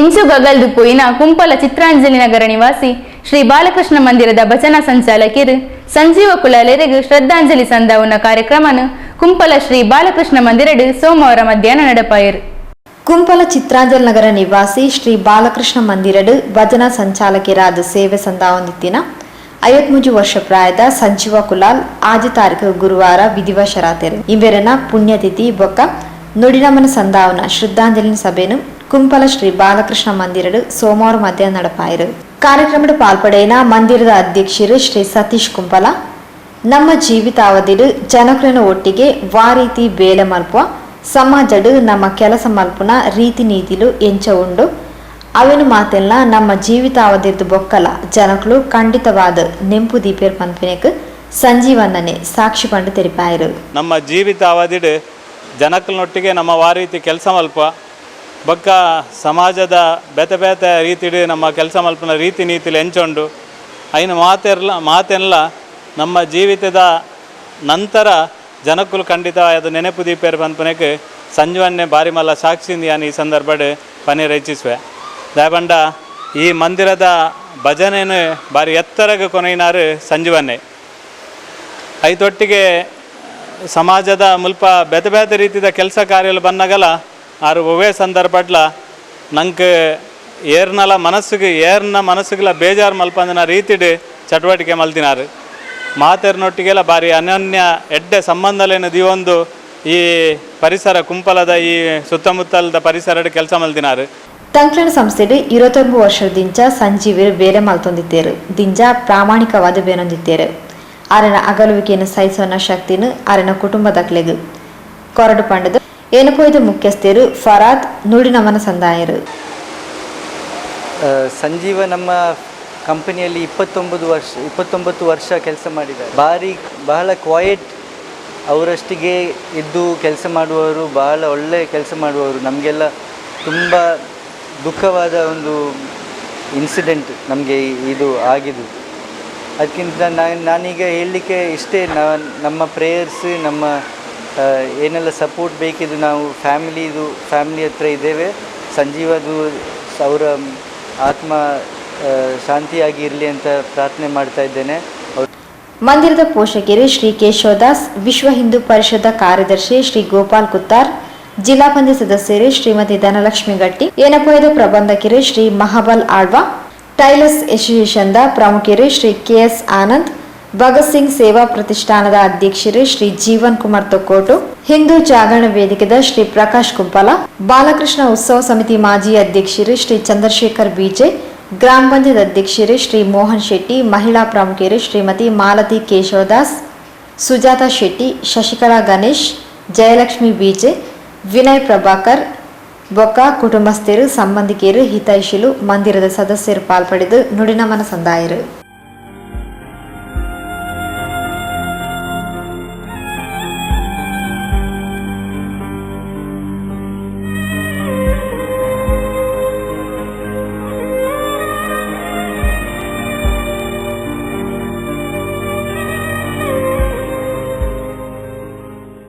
ಇಂಚು ಪೋಯಿನ ಕುಂಪಲ ಚಿತ್ರಾಂಜಲಿ ನಗರ ನಿವಾಸಿ ಶ್ರೀ ಬಾಲಕೃಷ್ಣ ಮಂದಿರದ ಭಜನಾ ಸಂಚಾಲಕಿರು ಸಂಜೀವ ಕುಲಾಲೆರೆಗ್ ಶ್ರದ್ಧಾಂಜಲಿ ಸಂದಾವುನ ಕಾರ್ಯಕ್ರಮನು ಕುಂಪಲ ಶ್ರೀ ಬಾಲಕೃಷ್ಣ ಮಂದಿರಡ್ ಸೋಮವಾರ ಮಧ್ಯಾಹ್ನ ನಡಪಾಯರು. ಕುಂಪಲ ಚಿತ್ರಾಂಜಲ್ ನಗರ ನಿವಾಸಿ ಶ್ರೀ ಬಾಲಕೃಷ್ಣ ಮಂದಿರಡ್ ಭಜನಾ ಸಂಚಾಲಕರಾದ ಸೇವೆ ಸಂದಾವೊಂದಿತ್ತಿನ 53 ವರ್ಷ ಪ್ರಾಯದ ಸಂಜೀವ ಕುಲಾಲ್ 6 ತಾರೀಕು ಗುರುವಾರ ವಿಧಿವಶರಾತೆರು. ಇಂಬೆರನ ಪುಣ್ಯತಿಥಿ ಬೊಕ್ಕ ನುಡಿನಮನ ಸಂದಾವನ ಶ್ರದ್ಧಾಂಜಲಿ ಸಭೆನು ಕುಂಪಲ ಶ್ರೀ ಬಾಲಕೃಷ್ಣ ಮಂದಿರಡ್ ಸೋಮವಾರ ಮಧ್ಯಾಹ್ನ ನಡಪಾಯರು. ಕಾರ್ಯಕ್ರಮದ ಪಾಲ್ಪಡೆಯಿನ ಮಂದಿರದ ಅಧ್ಯಕ್ಷರು ಶ್ರೀ ಸತೀಶ್ ಕುಂಪಲ, ನಮ್ಮ ಜೀವಿತಾವಧಿಡು ಜನಕುಲೆನ ಒಟ್ಟಿಗೆ ವಾರೀತಿ ಬೇಲೆ ಮಲ್ಪುವ, ಸಮಾಜಡ್ ನಮ್ಮ ಕೆಲಸ ಮಲ್ಪುನ ರೀತಿ ನೀತಿಲು ಎಂಚ ಉಂಡು, ಅವೆನು ಮಾತೆಲ್ಲ ನಮ್ಮ ಜೀವಿತಾವಧಿರ್ದು ಬೊಕ್ಕಲ ಜನಕುಲು ಖಂಡಿತವಾದ ನೆಂಪು ದೀಪೇರ್ ಪನ್ಪಿನೆಕ್ ಸಂಜೀವಣ್ಣನೆ ಸಾಕ್ಷಿ ಪಂಡು ತೆರಿಪಾಯರು. ನಮ್ಮ ಜೀವಿತ ಅವಧಿಡ್ ಜನಕ್ಕನೊಟ್ಟಿಗೆ ನಮ್ಮ ವಾರೀತಿ ಕೆಲಸ ಮಲ್ಪ ಬೊಕ್ಕ ಸಮಾಜದ ಬೇತೆ ಬೇತೆ ರೀತಿಡ್ ನಮ್ಮ ಕೆಲಸ ಮಲ್ಪುನ ರೀತಿ ನೀತಿಲು ಎಂಚೊಂಡು, ಐನ ಮಾತೆರ್ಲ ಮಾತೆಲ್ಲ ನಮ್ಮ ಜೀವಿತದ ನಂತರ ಜನಕ್ಕುಲು ಖಂಡಿತ ಅದು ನೆನಪು ದೀಪೇರ್ ಪನ್ಪುನೆಕ್ ಸಂಜೀವನ್ನೇ ಬಾರಿ ಮಲ್ಲ ಸಾಕ್ಷಿ ಯಾನ್ ಈ ಸಂದರ್ಭಡ್ ಪನೀರ್ ಇಚ್ಛಿಸುವೆ. ದಾಯೆಪಂಡ ಈ ಮಂದಿರದ ಭಜನೆನು ಬಾರಿ ಎತ್ತರಗ್ ಕೊನೆಯಿನಾರು ಸಂಜೀವನ್ನೇ. ಐತೊಟ್ಟಿಗೆ ಸಮಾಜದ ಮುಲ್ಪ ಬೇತೆ ಬೇತೆ ರೀತಿದ ಕೆಲಸ ಕಾರ್ಯಲು ಬನ್ನಗಲ ಆರು ಒವ್ವೇ ಸಂದರ್ಭಡ್ಲ ನಂಗೆ ಏರ್ನಲ ಮನಸ್ಸಿಗೆ ಏರ್ನ ಮನಸ್ಸುಗಳ ಬೇಜಾರು ಮಲ್ಪಂದಿನ ರೀತಿಡ್ ಚಟುವಟಿಕೆ ಮಲ್ತಿನಾರು. ಮಾತೆರ್ನೊಟ್ಟಿಗೆಲ್ಲ ಬಾರಿ ಅನನ್ಯ ಎಡ್ಡೆ ಸಂಬಂಧಲೇನು ದಿವೊಂದು ಈ ಪರಿಸರ ಕುಂಪಲದ ಈ ಸುತ್ತಮುತ್ತಲದ ಪರಿಸರಡ್ ಕೆಲಸ ಮಲ್ತಿನಾರು. ತಂಕ್ಲನ ಸಂಸ್ಥೆಡ್ 29 ವರ್ಷ ಸಂಜೀವಿರು ಬೇಲೆ ಮಲ್ತೊಂದಿತ್ತೇರು, ದಿಂಜ ಪ್ರಾಮಾಣಿಕವಾದ ಬೇನೊಂದಿತ್ತೇರು. ಆರೆನ ಅಗಲುವಿಕೆಯನ್ನು ಸಹಿಸೋನ ಶಕ್ತಿನ ಆರೆನ ಕುಟುಂಬದಕ್ಲೆಗ್ ಕೊರಡು ಪಂಡದು ಏನಪೋಯ್ದ ಮುಖ್ಯಸ್ಥರು ಫರಾದ್ ನುಡಿನಮನ ಸಂದಾಯರು. ಸಂಜೀವ ನಮ್ಮ ಕಂಪನಿಯಲ್ಲಿ 29 ವರ್ಷ, 29 ವರ್ಷ ಕೆಲಸ ಮಾಡಿದ್ದಾರೆ. ಭಾರಿ ಬಹಳ ಕ್ವಾಯಟ್, ಅವರಷ್ಟಿಗೆ ಇದ್ದು ಕೆಲಸ ಮಾಡುವವರು, ಬಹಳ ಒಳ್ಳೆ ಕೆಲಸ ಮಾಡುವವರು. ನಮಗೆಲ್ಲ ತುಂಬ ದುಃಖವಾದ ಒಂದು ಇನ್ಸಿಡೆಂಟ್ ನಮಗೆ ಇದು ಆಗಿದ್ದು. ಅದಕ್ಕಿಂತ ನಾನು ನಾನೀಗ ಹೇಳಲಿಕ್ಕೆ ಇಷ್ಟೇ, ನಮ್ಮ ಪ್ರೇಯರ್ಸ್, ನಮ್ಮ ಏನೆಲ್ಲ ಸಪೋರ್ಟ್ ಬೇಕಿದ್ದು ನಾವು ಫ್ಯಾಮಿಲಿದು ಫ್ಯಾಮಿಲಿ ಹತ್ರ ಇದ್ದೇವೆ. ಸಂಜೀವದು ಅವರ ಆತ್ಮ ಶಾಂತಿಯಾಗಿ ಇರಲಿ ಅಂತ ಪ್ರಾರ್ಥನೆ ಮಾಡ್ತಾ ಇದ್ದೇನೆ. ಅವ್ರು ಮಂದಿರದ ಪೋಷಕರು ಶ್ರೀ ಕೇಶವದಾಸ್, ವಿಶ್ವ ಹಿಂದೂ ಪರಿಷದ ಕಾರ್ಯದರ್ಶಿ ಶ್ರೀ ಗೋಪಾಲ್ ಕುತ್ತಾರ್, ಜಿಲ್ಲಾ ಪಂಚಾಯತ್ ಸದಸ್ಯರು ಶ್ರೀಮತಿ ಧನಲಕ್ಷ್ಮಿ ಗಟ್ಟಿ, ಏನಪೋಯದ ಪ್ರಬಂಧಕರು ಶ್ರೀ ಮಹಾಬಲ್ ಆಳ್ವಾ, ಟೈಲರ್ಸ್ ಅಸೋಸಿಯೇಷನ್ದ ಪ್ರಮುಖರು ಶ್ರೀ ಕೆಎಸ್ ಆನಂದ್, ಭಗತ್ ಸಿಂಗ್ ಸೇವಾ ಪ್ರತಿಷ್ಠಾನದ ಅಧ್ಯಕ್ಷರು ಶ್ರೀ ಜೀವನ್ ಕುಮಾರ್ ತೊಕ್ಕೋಟು, ಹಿಂದೂ ಜಾಗರಣ ವೇದಿಕೆದ ಶ್ರೀ ಪ್ರಕಾಶ್ ಕುಂಪಲ, ಬಾಲಕೃಷ್ಣ ಉತ್ಸವ ಸಮಿತಿ ಮಾಜಿ ಅಧ್ಯಕ್ಷರು ಶ್ರೀ ಚಂದ್ರಶೇಖರ್ ಬಿಜೆ, ಗ್ರಾಮ ಪಂಚಾಯತ್ ಅಧ್ಯಕ್ಷರು ಶ್ರೀ ಮೋಹನ್ ಶೆಟ್ಟಿ, ಮಹಿಳಾ ಪ್ರಮುಖರು ಶ್ರೀಮತಿ ಮಾಲತಿ ಕೇಶವದಾಸ್, ಸುಜಾತಾ ಶೆಟ್ಟಿ, ಶಶಿಕಲಾ ಗಣೇಶ್, ಜಯಲಕ್ಷ್ಮಿ ಬಿಜೆ, ವಿನಯ್ ಪ್ರಭಾಕರ್ ಬೊಕ್ಕ ಕುಟುಂಬಸ್ಥರು, ಸಂಬಂಧಿಕರು, ಹಿತೈಷಿಲು, ಮಂದಿರದ ಸದಸ್ಯರು ಪಾಲ್ಪಡೆದು ನುಡಿನಮನ ಸಂದಾಯರು.